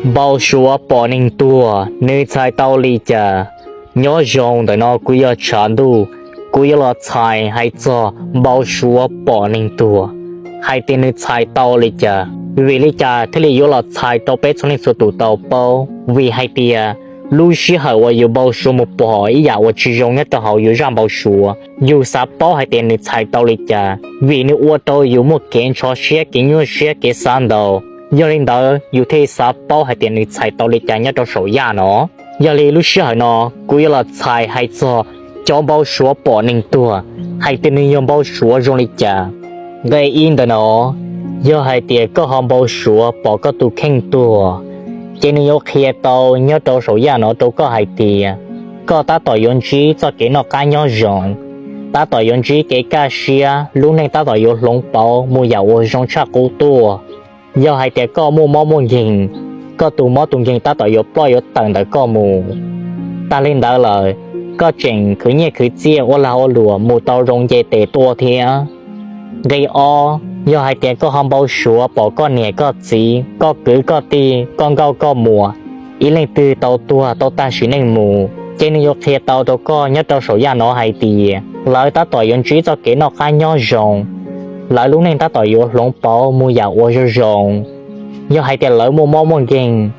Npau suav pom neeg tuag, nws txhais tau li cas? Nyob zoo, ntawm no kuv yog Tshav Ntuj, kuv yuav los txhais hais txog npau suav pom neeg tuag, hais tias nws txhais tau li cas. Vim li cas thiaj li yuav los txhais rau peb txhua leej txhua tus tau paub? Vim hais tias lub sij hawm uas yus npau suav mus pom ib yam uas tsis zoo nyob rau hauv yus zaj npau suav, yus xav paub hais tias nws txhais tau li cas, vim nws ua rau yus muaj kev ntxhov siab, kev nyuaj siab, kev xav ntau. Yog li ntawd yus thiaj xav paub hais tias nws txhais tau li cas nyob rau saum yaj no. Yog li lub sij hawm no kuv yuav los txhais hais txog cov npau suav pom neeg tuag, hais tias nws yog npau suav zoo li cas. Nqe ib ntawm no, yog hais tias koj ho npau suav pom koj tus kheej tuag, ces nws yuav qhia tau nyob rau saum yaj no rau koj hais tias koj tab tom yuav ntsib txoj kev noj qab nyob zoo, tab tom yuav ntsib kev kaj siab, lub neej tab tom yuav hloov pauv mus yam uas zoo tshaj qub tuaj. Yog hais tias koj muaj mob muaj nkeeg, koj tus mob tus nkeeg tab tom yuav ploj yuav tawm ntawm koj mus. Tag li ntawd lawm, koj tseem khwv nyiaj khwv txiaj ua lag ua luam mus tau zoo nce tes tuaj thiab. Nqe ob, yog hais tias koj ho npau suav pom koj niam koj txiv, koj kwv koj tij, koj nkauj koj muam, ib leej twg tau tuag tau tag sim neej mus, ces nws yuav qhia tau rau koj nyob rau saum yaj no hais tias lawv tab tom yuav ntsib txoj kev noj qab nyob zoo, lawv lub neej tab tom yuav hloov pauv mus yam uas zoo zoo. Yog hais tias lawv muaj mob muaj nkeeg,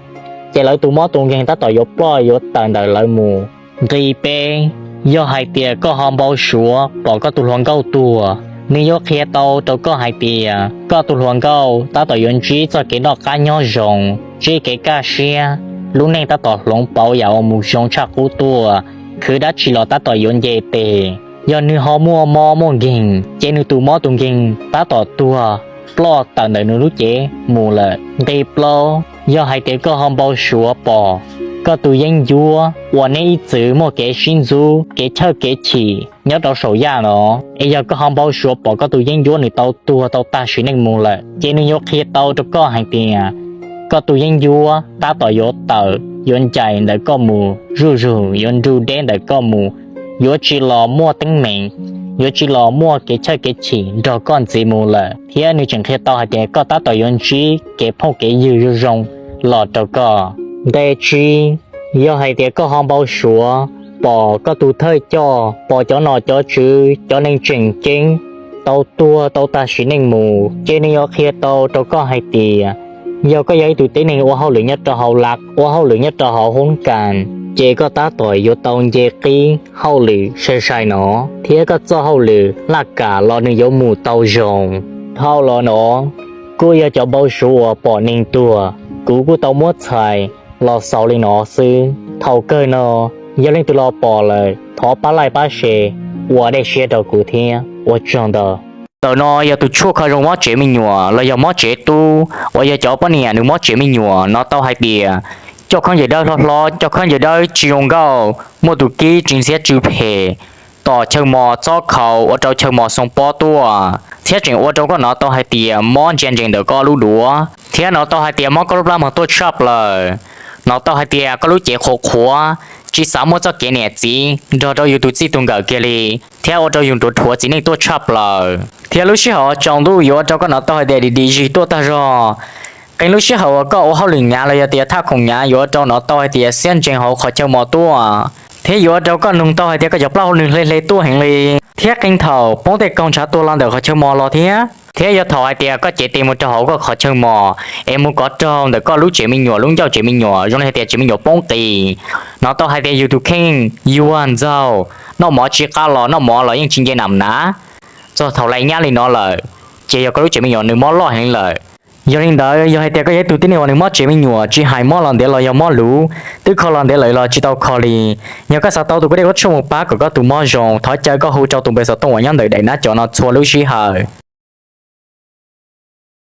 ces lawv tus mob tus nkeeg tab tom yuav ploj yuav tawm ntawm lawv mus. Nqe peb, yog hais tias koj ho npau suav pom koj tus hluas nkauj tuag, nws yuav qhia tau rau koj hais tias koj tus hluas nkauj tab tom yuav ntsib txoj kev noj qab nyob zoo, ntsib kev kaj siab, lub neej tab tom hloov pauv yam uas mus zoo tshaj qub tuaj, khwv dab tsi los tab tom yuav nce tes. Yog nws ho muaj mob muaj nkeeg, ces nws tus mob tus nkeeg tab tom tuag ploj tawm ntawm nws lub cev mus lawm. Nqe plaub, yog hais tias koj ho npau suav pom koj tus yeeb ncuab uas nej ib txwm muaj kev sib ntxub, kev chawj kev chim nyob rau saum yaj no, es yog koj ho npau suav pom koj tus yeeb ncuab nws tau tuag tau tag sim neej mus lawm, ces nws yuav qhia tau rau koj hais tias koj tus yeeb ncuab tab tom yuav tawm yuav ncaim ntawm koj mus zuj zus, yuav nrug deb ntawm koj mus, yuav tsis los muaj teeb meem, yuav tsis los muaj kev chawj kev chim nrog koj ntxiv mus lawm, thiab nws tseem qhia tau hais tias koj tab tom yuav ntsib kev phooj kev ywg zoo zoo los rau koj. Nqe tsib, yog hais tias koj ho npau suav pom koj tus thawj coj, pom cov nom cov tswv, cov neeg tseem ceeb tau tuag tau tag sim neej mus, ces nws yuav qhia tau rau koj hais tias yog koj yog ib tug tib neeg ua hauj lwm nyob rau hauv lab, ua hauj lwm nyob rau hauv hoob kas, ces koj tab tom yuav tau nce qib hauj lwm sai sai no, thiab koj txoj hauj lwm laj kam los nws yuav mus tau zoo. Dhau los no kuj yog cov npau suav uas pom neeg tuag, kuv kuj tau muab txhais los xaus li no xwb. Thaum kawg no, yog leej twg los pom lawm thov pab like pab share, ua dej siab rau kuv thiab, ua tsaug ntau. Ntawm no yog tus tshuaj kho zoo mob tsev me nyuam los yog mob tsev tub uas yog cov poj niam nws mob tsev me nyuam no tau hais tias coj khaub ncaws dawb hlob hlob, coj khaub ncaws dawb tsis zoo nkauj, muaj tus kib tsw ntxhiab tsw phem, tom chaw mos txob khaus ua rau chaw mos xoo pob tuaj, thiab tseem ua rau koj hnov tau hais tias mob ntsia ntsees ntawm koj lub duav, thiab hnov tau hais tias mob koj lub plab mog tuaj tshaj plaws. Hnov tau hais tias koj lub cev qhuav qhuav, tsis xav muaj txoj kev niam txiv nrog rau yus tus txij tus nkawm kiag li, thiab ua rau yus nruav rhuav txiv neej tuaj tshaj plaws. Thiab lub sij hawm tsaus ntuj yuav ua rau koj hnov tau hais tias dim dim zig tuaj tag zog. Qee lub sij hawm uas koj ua hauj lwm hnyav los yog tias thaj khoom hnyav yuav ua rau hnov tau hais tias xiab ntsees hauv qhov chaw mos tuaj, thiab yuav ua rau koj mloog tau hais tias koj cov plaub hau nws hle hle tuaj heev li, thiab qee thaum poob tej kaug ntshav tuag los ntawm qhov chaw mos los thiab. Thiab yog thaum hais tias koj cev tes mus rau hauv koj qhov chaw mos es mus kov raug ntawm koj lub tsev me nyuam, lub ncauj tsev me nyuam, zoo li hais tias tsev me nyuam poob qis, hnov tau hais tias yus tus kheej yuag ntxaug, noj mov tsis qab los, noj mov los yeej tsis nce nam nav. Txog thaum lais nyab li no lawm, ces yog koj lub tsev me nyuam nws mob loj heev li lawm. Yog li ntawd, yog hais tias koj yog ib tug tib neeg uas nws mob tsev me nyuam, tsis hais mob los ntev los yog mob luv, twb kho los ntev lawm los tsis tau kho li, yog koj xav tau tus koj dej koj tshuaj mus pab kom koj tus mob zoo, thov caw koj hu rau tus npe xov tooj uas nyob ntawm daim nab cov no txhua lub sij hawm.